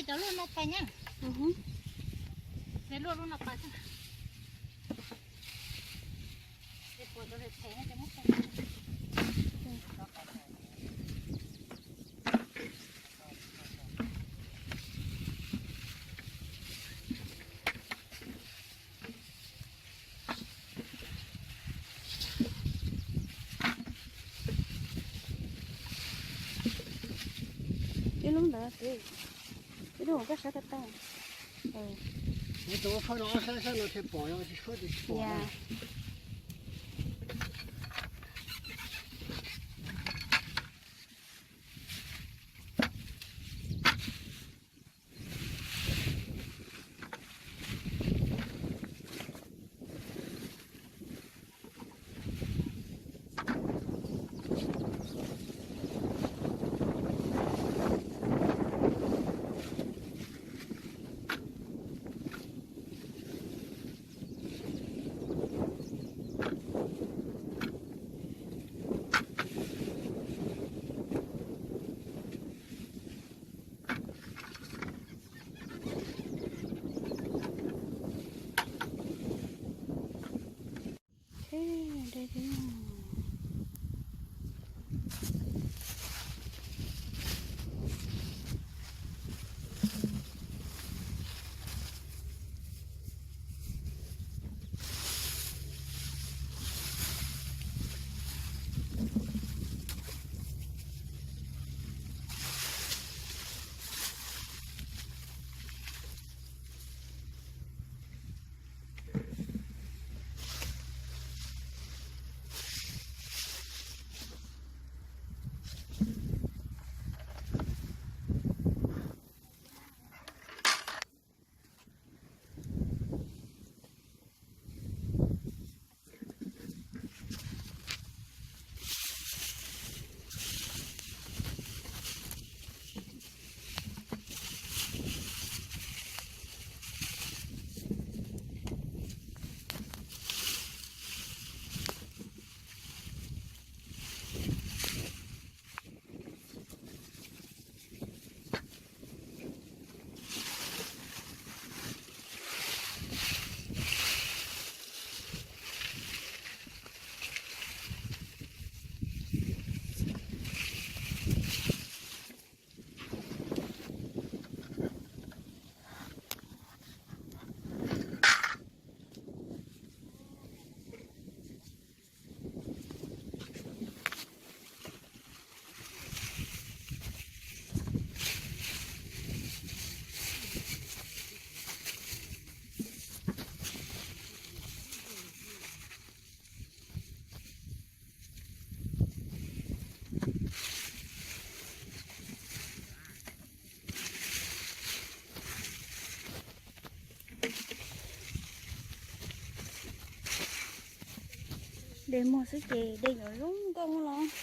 Cov luaj no pais nyab. Ces luaj lub no pais xwb. Ces puas cov phem phem no ces muab pais. Ib lub ntawd, ib lub koj saib tau tau. Tus faj no saib saib no thiaj pom, tsis pom. Dej muag xwb ces dej yuav zoo nkauj los.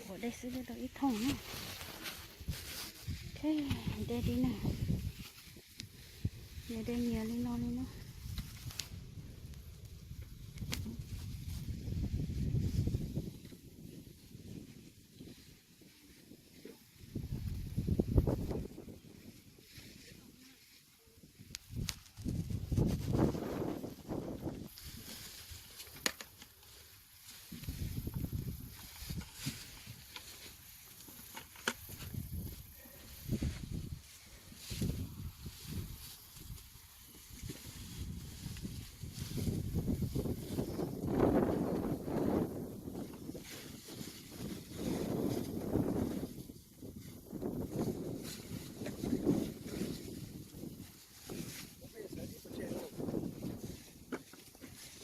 Ua dej xwb tau ib thooj na. Dej li na, dej nyias li no li na.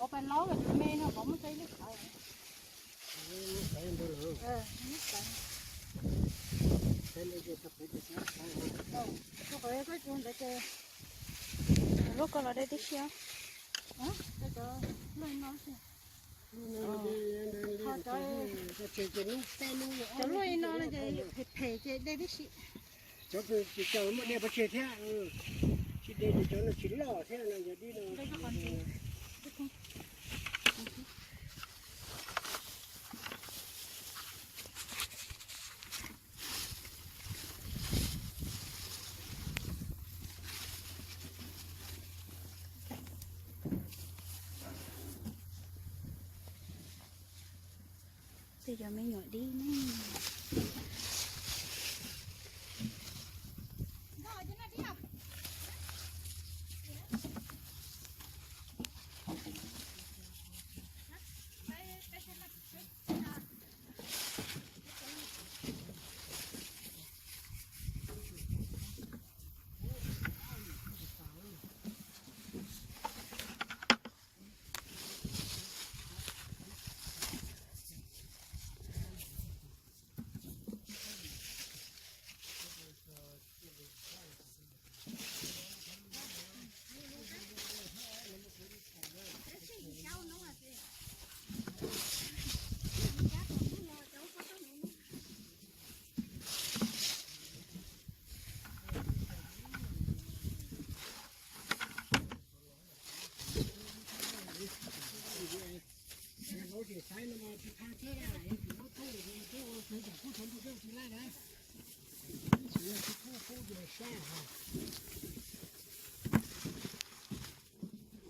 Ua pais laub me no pov muab tau ib lub qhov. Lub ko los dej tib si. Cov luaj li no ces phem phem ces dej tib si. Cov tsis tau muaj dej pov tseg thiab, tsis dej ces cov no tsis loj thiab no yog dib no. Cov me nyuam dib ne.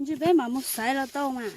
Ntshe peb mam mus xaiv los tau mas.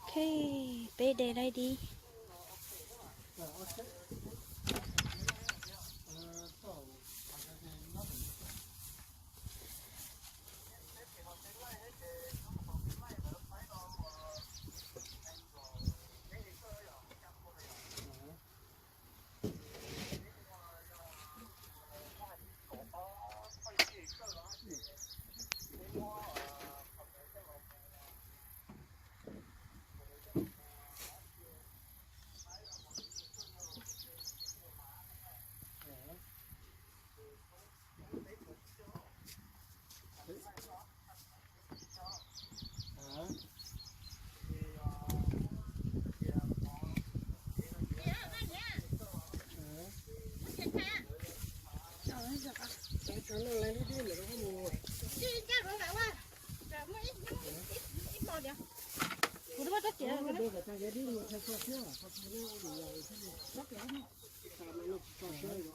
Ok, peb de laib dib.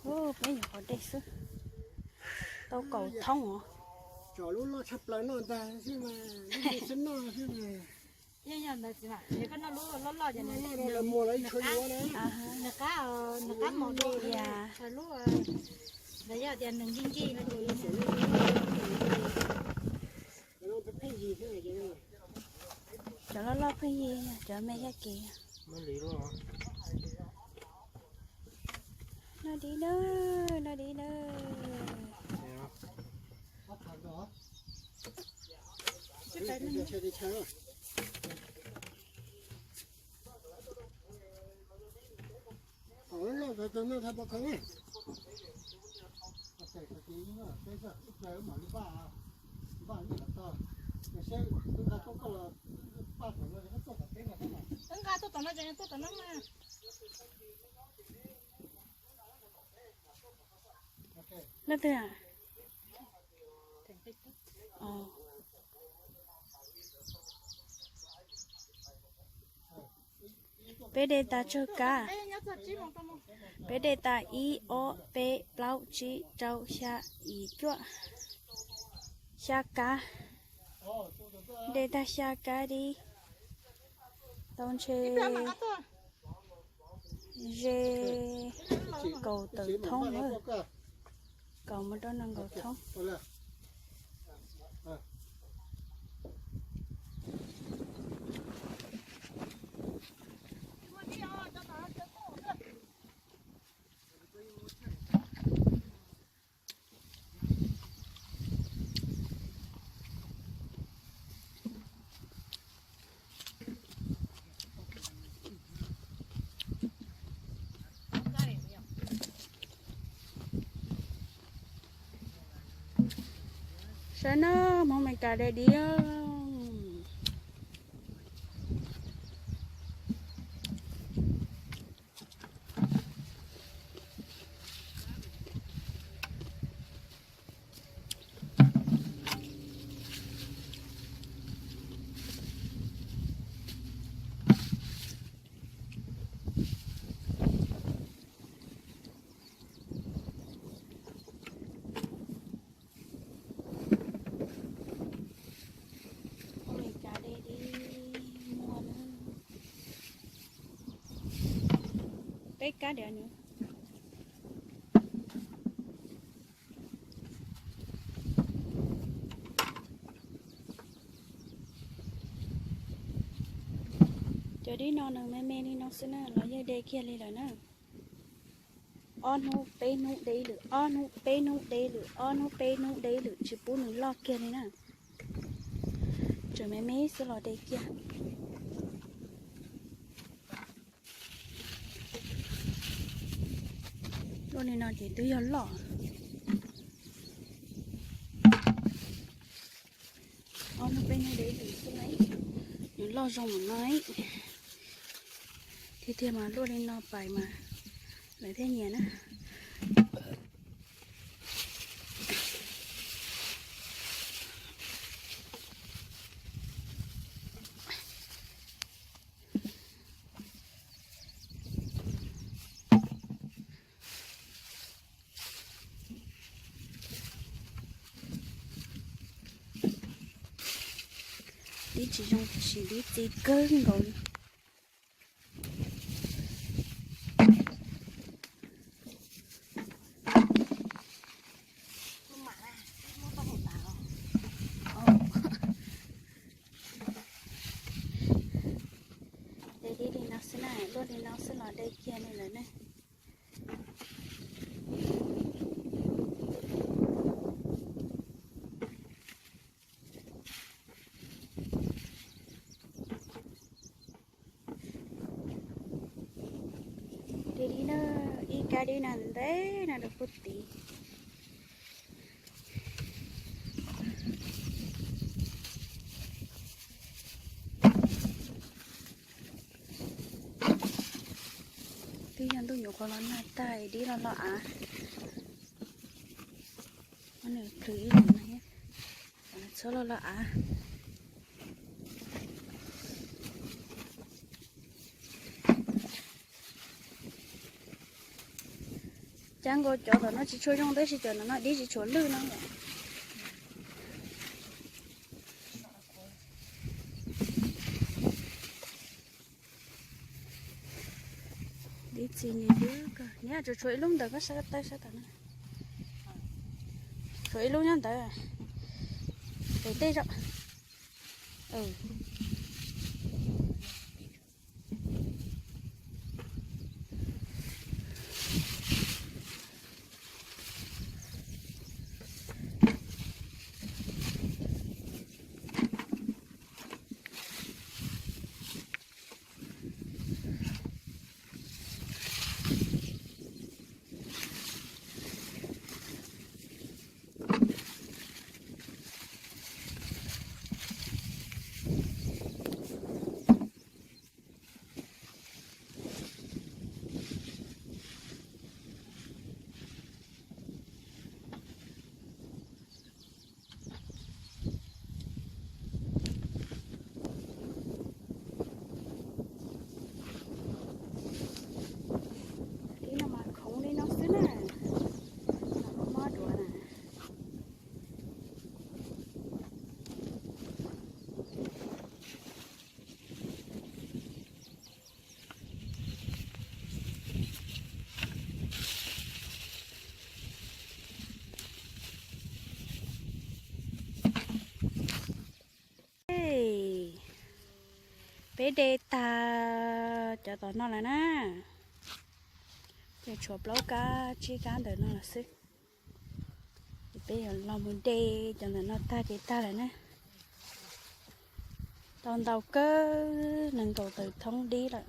Ub, peb nyuam qhuav dej xwb. Tau kaum thoob os. Tsom lub loj tshaj plaws noj ntag xwb mas, lub xwb noj xwb mas. Yog ntawd txiv, koj noj lub loj loj, loj loj lawv muag lawv ib tshuav yuav na. Nws qab, nws qab mos dua, lub, ntawd yog tias nws nqi nqi no ces. Cov loj loj pheej yig, cov me yaj kev. Noj dib na, noj dib na. Leej twg? Peb de tas tsawg kab? Peb de tas ib, ob, peb, plaub, tsib, rau, xya, yim, cuaj, xya kab. De tag xya kab dib. Tau ntshe ze kaum tawm thoob na. Kaum mus rau nees nkaum thoob. Saib na, Hmoob Amelikas de dib. Peb kab diam nws. Cov dib no nws me me li no xwb na los yeej de kiag li lawm na. Ob hnub peb hnub de ib lwm, ob hnub peb hnub de ib lwm, ob hnub peb hnub de ib lwm tsis pub nws loj kiag li na. Tseem me me xwb los de kiag. Luaj li no ces twb yog loj. Ob hnub peb hnub de ib lwm xwb na, nws loj zoo mus no. Tiag tiag mas luaj li no pais mas lawv thiaj nyiam na. Dib tsis zoo tab sis dib txi kawg nkaus li. De dib li no xwb na, luaj li no xwb los de kiag li lawm ne. De dib na, ib kab dib na ntev no rau puag tid. Twb yog ntuj nyuam qhuav los nag tag dib los loj av. Nws plhws ib lwm no, txhob los loj av. Cab nkaus cov tom no tsis tshua zoo tab sis cov no no dib tsis tshua lwj no. Dib txi nws ywg kawg, nyob tsuas tshuav ib lub ntawm koj sab ko taw sab tom no. Tshuav ib lub nyob ntawd. Pem tej zaum. Peb de tag cov tom no lawm na, ces tshuav plaub kab tsib kab ntawm no lawm xwb. Ces peb yuav los mus de cov ntawm no tag ces tag lawm na. Tau ntau kawg, nees nkaum tawm thoob dib lawm.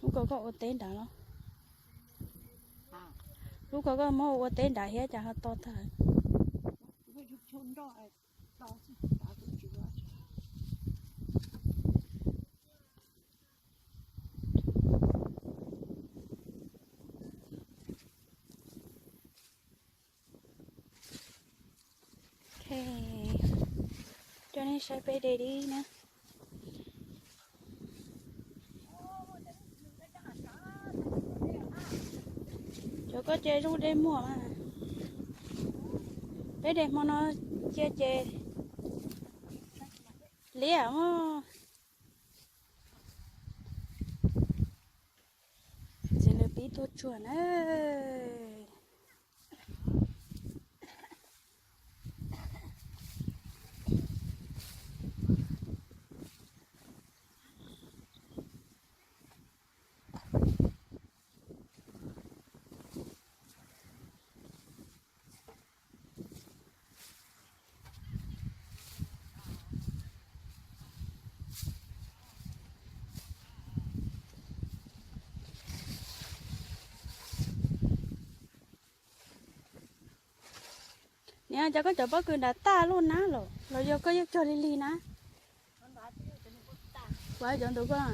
Lub ko koj ua teb nrad los? Lub ko koj muab ua teb nrad thiab cas ho to tag. Ok, coj nej saib peb de dib na. Cov koj ces zoo dej muag mas. Peb de hmo no cia ces liam mog. Txiv lws pib tuaj tsuag na. Niam, cas koj cov pob kws nram tag luaj na los, los yog koj yeej cog lig lig na? Kuv cov ntawd koj.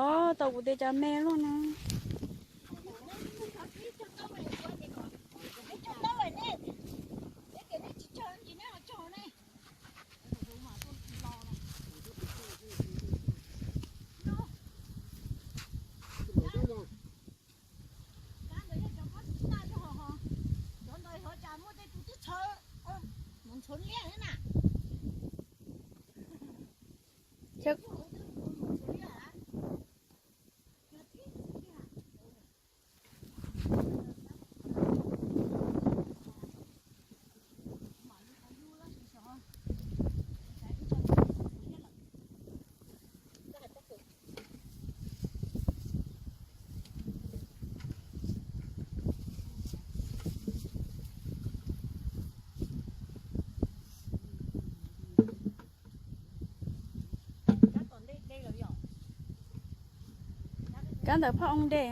Os, tau kuv tias cas me luaj na. Kab ntawd phaj oo de.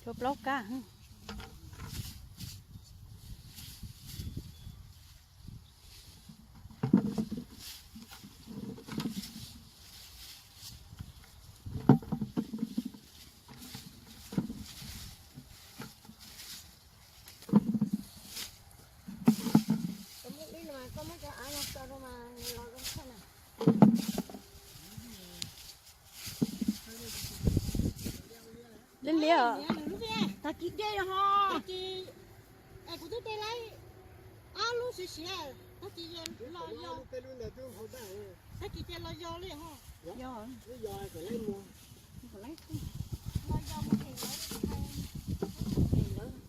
Tshuav plaub kab. Liab liab os. Tag kis de ho. Kuv twb de lawm ob lub siav siav, tag kis los yog, tag kis ces los yog li ho. Los yog mus, los yog mus hem lawv, hem lawv.